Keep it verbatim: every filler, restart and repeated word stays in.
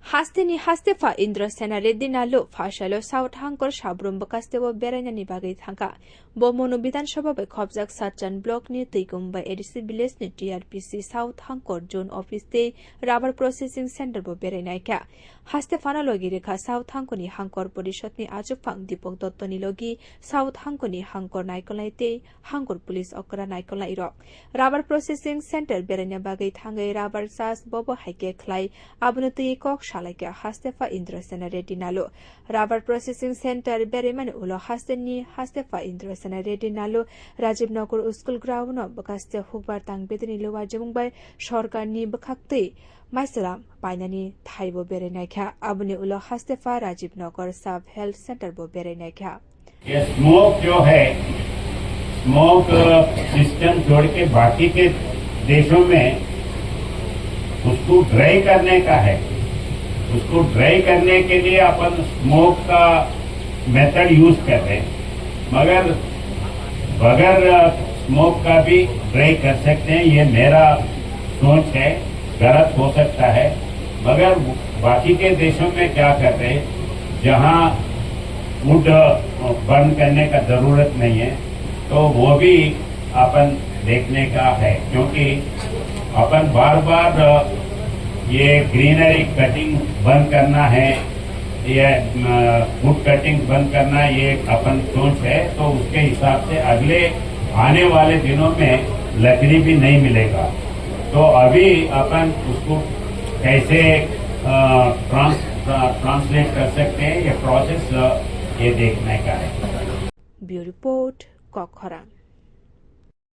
Hasteni haste pha Indra Sena Reddy Nalu pha salo South Hangkor sabrum bwkasteo berainani bagwi thangkha. Bo Monu Bidhan Sabha bai khopjak Satchan Block ni Twikumbai A D C Village ni T R P C South Hangkor Zone Office tei Rubber Processing Center bo berai naikha. Haste phano logi rikha South Hangkor ni Hangkor Porishod ni achukphang Dipak Dotto ni logi South Hangkor ni Hangkor naikolnai tei Hangkor Police okra naikolnai rok. Rubber Processing Center beraina bagwi thangwi rubber charge bobo hai khe khlai, abono twi kok salaikha haste pha Indra Sena Reddy Nalu. Rubber Processing Center beraimani ulo hasteni haste pha Indra Sena Reddy Nalu Rajiv Nagar School Ground no bwkhaste hukbar tang bedini luwa jemung bai sorkarni bwkhaktwi maisalam painani thaibo berai naikha. Aboni ulo haste pha Rajiv Nagar Sub Health Center bo berai naikha. ये स्मोक जो है, smoke system छोड़ के बाकी के देशों में उसको ड्राई करने का है। उसको ड्राई करने के लिए अपन स्मोक का मेथड यूज़ कर रहे हैं, मगर बगैर स्मोक का भी ड्राई कर सकते हैं। ये मेरा सोच है, गलत हो सकता है, मगर बाकी के देशों में क्या कर रहे हैं, जहाँ वुड बर्न करने का ज़रूरत नहीं है, तो वो भी अपन देखने का है, क्योंकि अपन बार बार ये ग्रीनरी कटिंग बंद करना है, ये वुड कटिंग बंद करना, ये अपन सोच है, तो उसके हिसाब से अगले आने वाले दिनों में लकड़ी भी नहीं मिलेगा। तो अभी अपन उसको कैसे ट्रांसलेट कर सकते हैं, ये प्रोसेस ये देखने का है। Bureau Report, Kokkhorang.